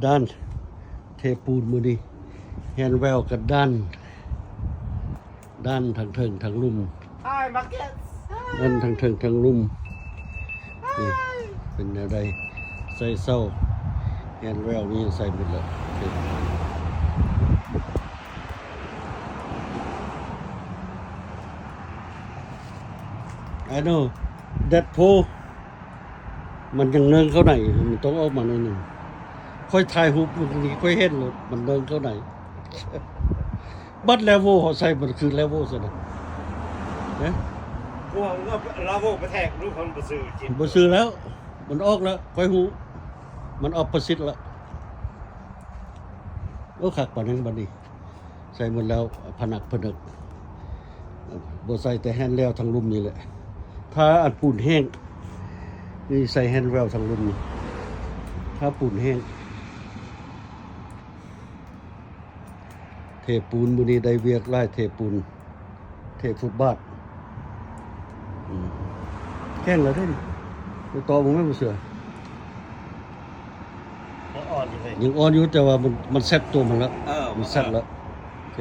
ດານ ເທປູນມື້ນີ້ ແຮນແວວກັບດານ ດ້ານທາງເທິງທາງລຸ່ມ Hi Marcus ດ້ານທາງເທິງທາງລຸ່ມ ນີ້ເປັນແນວໃດ ໃສ່ເສົາ ແຮນແວວມີຫຍັງໃສ່ໝົດແລ້ວ ໂອເຄ I know that pole ມັນຍັງເນີງເຂົ້າໃນ ມັນຕ້ອງອອກມາໜ້ອຍໜຶ່ງ ຂ້ອຍຖ່າຍຮູບມື້ນີ້ ຂ້ອຍເຫັນໂລດ ມັນເນີງເຂົ້າໃນ ບັດແລວໂວເຮົາໃສ່ ມັນຄືແລວໂວຊັ້ນນະ ຮະ ກວມກໍລາໂວໄປແທກລູກ ມັນບໍ່ຊື່ຈິງ ບໍ່ຊື່ແລ້ວ ມັນອອກແລ້ວ ຂ້ອຍຮູ້ ມັນອອບໂປຊິດແລ້ວ ໂອ້ ຄັກປານຫຍັງບັດນີ້. ໃສ່ໝົດແລ້ວ ພະໜັກພະເນີກ ບໍ່ໃສ່ແຕ່ແຮນແວວທາງລຸ່ມນີ້ແຫຼະ ຖ້າອັນປູນແຫ້ງ ນີ້ໃສ່ແຮນແວວທາງລຸ່ມນີ້ ຖ້າປູນແຫ້ງ ເທປູນ ມື້ນີ້ໄດ້ວຽກຫຼາຍ ເທປູນ ເທຟຸດບາດ ອືມ ແຂງແລ້ວເດ້ນີ້ ໄປຕໍ່ເບິ່ງແມ່ນບໍ່ເຊື່ອ. ຍັງອ່ອນຢູ່ເວີຍ ຍັງອ່ອນຢູ່ ແຕ່ວ່າມັນ ມັນແຊັດຕົວມັນແລ້ວ ເອີ ມັນແຊັດແລ້ວ ໂອເຄ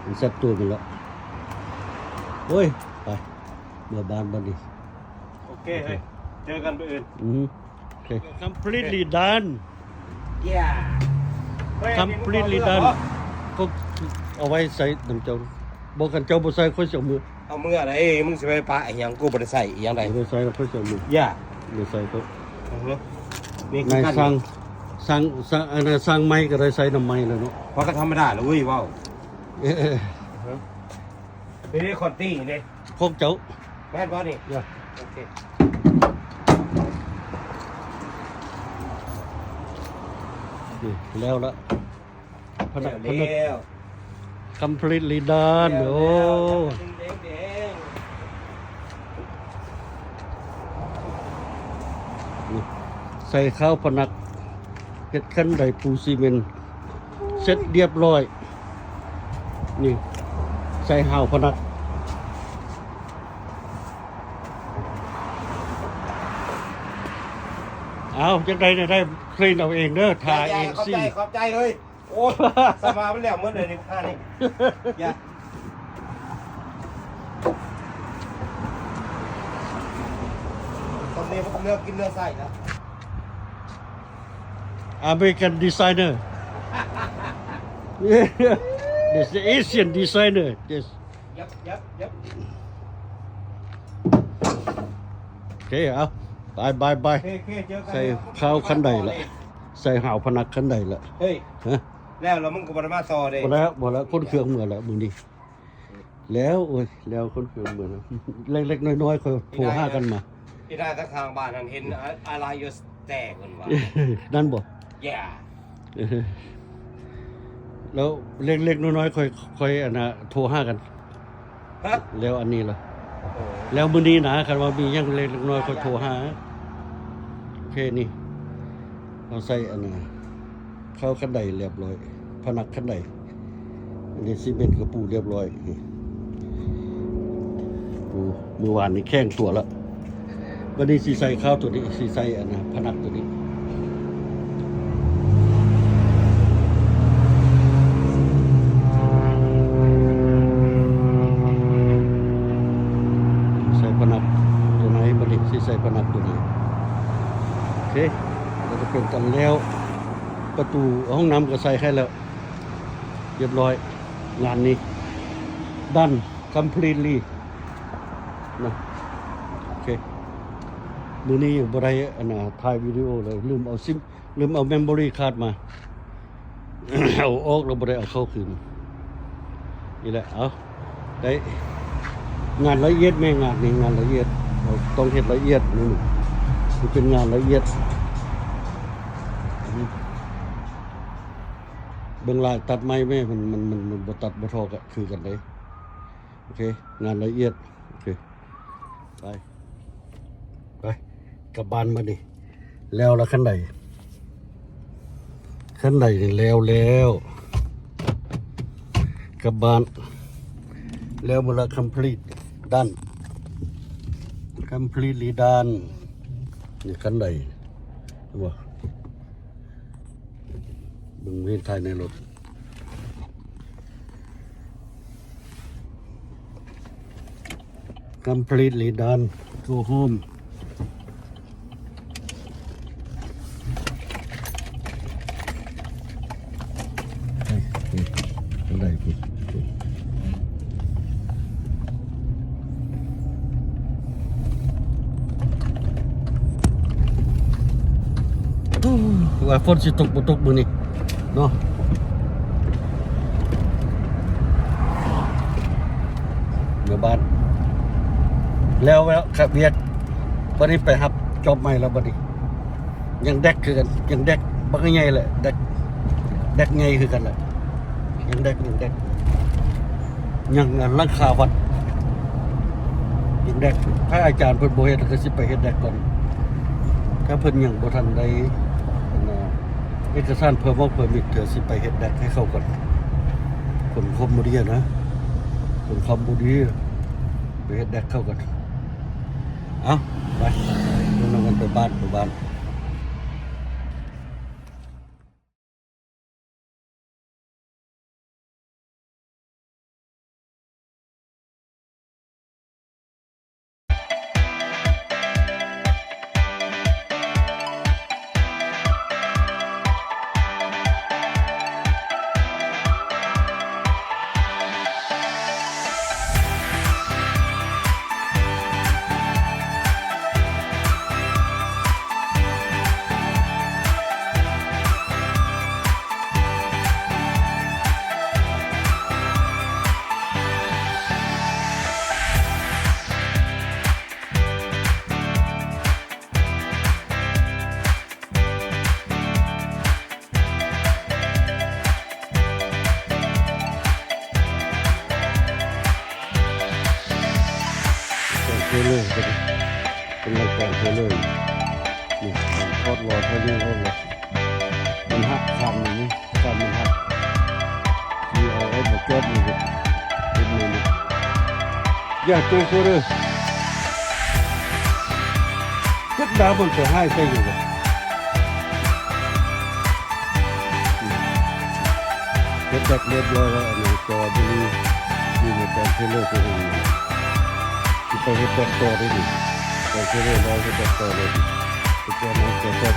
ມັນແຊັດຕົວມັນແລ້ວ ໂອ້ຍ ໄປ ເມືອບ້ານບັດນີ້ ໂອເຄ ໂອເຄ ເຈີກັນມື້ອື່ນ ອືຮຶ ໂອເຄ completely done yeah completely done ເອົາໄວ້ໃສ່ນຳເຈົ້າ ບໍ່ ຄັນເຈົ້າບໍ່ໃສ່ ຂ້ອຍຊິເອົາເມືອ ເອົາເມືອໃດ ມຶງຊິໄປປະອີ່ຫຍັງ ກູບໍ່ໄດ້ໃສ່ອີ່ຫຍັງໃດ ບໍ່ໄດ້ໃສ່ແລ້ວ ຂ້ອຍຊິເອົາເມືອ ຢ່າ ບໍ່ໃສ່ກໍ ອືຮຶ ນີ້ຄືກັນ ສ້າງ ສ້າງ ສ້າງ ອັນນັ້ນ ສ້າງໃໝ່ກໍໄດ້ໃສ່ນຳໃໝ່ແລ້ວເນາະ ເພາະກໍທຳມະດາແລ້ວເວີຍ ເວົ້າ ເອີ ເອີ ເອີ ນີ້ເດ້ ຄອນຕີເດ້ ຂອງເຈົ້າ ແມ່ນບໍ່ນີ້ ເອີ ໂອເຄ ນີ້ແລ້ວລະ ພະໜັກ ແລ້ວ ພະໜັກ completely done ໂອ້ ນີ້ ໃສ່ຄາວພະໜັກ ເຮັດຄັນໄດປູຊີເມັນ ເສັດລຽບລ້ອຍ ນີ້ ໃສ່ຫາວພະໜັກ ເອົາ ຈັ່ງໃດແນວໃດ ຄລີນເອົາເອງເດີ ທາເອງ ຂອບໃຈ ຊິ ຂອບໃຈເລີຍ. ໂອ້ຍ ສະມາມັນແລ້ວໝົດເລີຍນີ້ ພານີ້ ຢ່າ ຕອນນີ້ເລືອກກິນເລືອກໃຊ້ນະ American designer this Asian designer this ເອີ ເອົາ ໄປ ໄປ ໄປ ໂອເຄ ໂອເຄ ເຈີກັນ ໃສ່ຄາວຄັນໄດລະ ໃສ່ຫາວພະໜັກຄັນໄດລະ ເຮີ້ຍ ຮະ ແລ້ວ ແລ້ວມຶງກໍບໍ່ໄດ້ມາຕໍ່ເດ້ ບໍ່ແລ້ວ ບໍ່ແລ້ວ ຂົນເຄື່ອງເມືອແລ້ວມື້ນີ້ ແລ້ວ ໂອ້ຍ ແລ້ວຂົນເຄື່ອງເມືອແລ້ວ ເລັກໆນ້ອຍໆ ຄ່ອຍໂທຫາກັນມາ ອີ່ໜ້າທາງຂ້າງບ້ານຫັ້ນເຫັນ I like your stare ເພິ່ນວ່າ ນັ້ນບໍ່ Yeah ເອີ ແລ້ວເລັກໆນ້ອຍໆ ຄ່ອຍ ຄ່ອຍ ອັນນ່າ ໂທຫາກັນ ຮະ ແລ້ວອັນນີ້ລະ ໂອ້ ແລ້ວມື້ນີ້ນະ ຄັນວ່າມີຫຍັງເລັກໆນ້ອຍໆ ຄ່ອຍໂທຫາ ໂອເຄ ນີ້ ເຮົາໃສ່ອັນນ່າ ຄາວຄັນໄດລຽບລ້ອຍ ພະໜັກຄັນໄດ ອັນນີ້ຊີເມັນກະປູລຽບລ້ອຍ ປູ ມື້ວານນີ້ແຂງຕົວລະ ບັດນີ້ຊິໃສ່ຄາວຕົວນີ້ ຊິໃສ່ອັນນ່າ ພະໜັກຕົວນີ້ ໃສ່ພະໜັກຕົວໃນ ບັດນີ້ຊິໃສ່ພະໜັກຕົວໃນ ໂອເຄ ແລ້ວກໍເປັນອັນແລ້ວ ປະຕູຫ້ອງນ້ຳກໍໃສ່ໃຫ້ແລ້ວ ລຽບລ້ອຍ ງານນີ້ done completely ນະ ໂອເຄ ມື້ນີ້ຍັງບໍ່ໄດ້ອັນນ່າ ຖ່າຍວິດີໂອເລີຍ ລືມເອົາຊິມ ລືມເອົາ memory card ມາ ເອົາອອກແລ້ວບໍ່ໄດ້ເອົາເຂົ້າຄືນ ນີ້ແຫຼະ ເອົາ ໄດ້ ງານລະອຽດແມ່ ງານນີ້ງານລະອຽດ ເຮົາຕ້ອງເຮັດລະອຽດ ນີ້ ມັນເປັນງານລະອຽດ ເບິ່ງລາຍຕັດໄມ້ແມ່ ມັນ ມັນ ມັນ ມັນບໍ່ຕັດບໍ່ທໍ່ກະຄືກັນເດ້ ໂອເຄ ງານລະອຽດ ໂອເຄ ໄປ ໄປ ກັບບ້ານບັດນີ້ ແລ້ວລະຄັນໄດ ຄັນໄດນີ້ແລ້ວແລ້ວ ກັບບ້ານ ແລ້ວໝົດລະ complete done completely done ນີ້ຄັນໄດ ເຫັນບໍ່? ເຫັນຖ່າຍໃນລົດ. Completely done. Go home. ໄດ້ພຸ້ນ. ໂອ້ ວ່າຝົນຊິຕົກບໍ່ຕົກມື້ນີ້ເນາະ. ເມືອບ້ານ ແລ້ວ ແລ້ວຄັບວຽກ ບັດນີ້ໄປຮັບຈອບໃໝ່ແລ້ວ ບັດນີ້ ຍັງແດັກຄືກັນ ຍັງແດັກບັກໃຫຍ່ແຫຼະ ແດັກ ແດັກໃຫຍ່ຄືກັນແຫຼະ ຍັງແດັກ ຍັງແດັກ ຍັງຫຼັງຄາວັດ ຍັງແດັກ. ຖ້າອາຈານເພິ່ນບໍ່ເຮັດ ກໍຊິໄປເຮັດແດັກກ່ອນ ຖ້າເພິ່ນຍັງບໍ່ທັນໄດ້ ອັນນ່າ ເອກະສານເພີ່ມອອກເພີມິດ ເທື່ອຊິໄປເຮັດແດັກໃຫ້ເຂົາກ່ອນ. ຄົນຄອມໂບເດຍນະ ຄົນຄອມໂບເດຍ ໄປເຮັດແດັກເຂົາກ່ອນ. ເອົາ ໄປ ນຳກັນໄປບ້ານ ໄປບ້ານ. ແກນເທເລີ ເປັນລາຍການເທເລີ ນີ້ ຖອດລໍ້ ຖອດລໍ້ ມັນຫັກ ຄານມັນນີ້ ຄານມັນຫັກ ຊິເອົາ ເອົາມາຈອດນີ້ ເປັນມື້ນີ້ ຢ່າເຈີໂຄເດີ ເຮັດດາວມັນໄປຫາຍໃສ່ຢູ່ບໍ່? ເຮັດແບັກຮຽບຮ້ອຍແລ້ວ ອັນນີ້ ແຕ່ວ່າບໍ່ມີ ມີແຕ່ເທເລີຕົວນີ້ ຊິໄປເຮັດແບັກຕໍ່ໄດ້ນີ້ ແຕ່ເທເລີແລ້ວເຮັດແບັກຕໍ່ເລີຍ ໄປແກ່ໃໝ່ແກ່ແບັກ.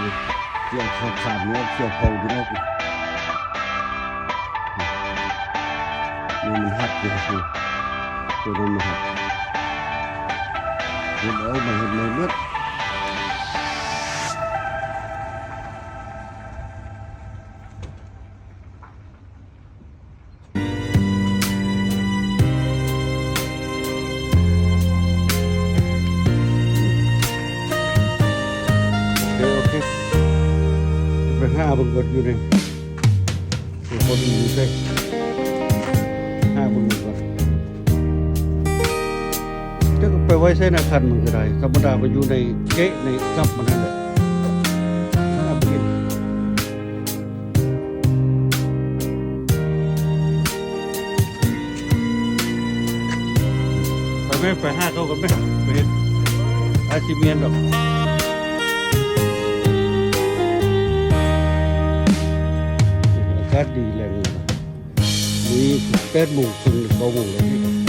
ນີ້ ກ່ຽວຂ້າງຂ້າງນີ້ ກ່ຽວເຂົ້າຢູ່ນອກ ນີ້ມັນຫັກຢູ່ ຕົວນັ້ນມັນຫັກ ເຮັດເອົາມາເຮັດໃໝ່ໝົດ. ໂອເຄ ໂອເຄ ໄປຫາເບິ່ງກ່ອນຢູ່ໃນ ຄົນຢູ່ໃສ ຫາເບິ່ງກ່ອນ ຈັກໄປໄວ້ໃສນະ ຄັນມັນກໍໄດ້ ທຳມະດາໄປຢູ່ໃນເກະໃນກັບມັນຫັ້ນແຫຼະ ຫາບໍ່ເຫັນ. ໄປແມ່ ໄປຫາເຂົາກັນແມ່ ໄປເຮັດ ອາດຊິແມ່ນດອກ. ອາກາດດີແລ້ວນີ້ ມື້ນີ້ແປດໂມງເຄິ່ງ ເກົ້າໂມງແລ້ວນີ້.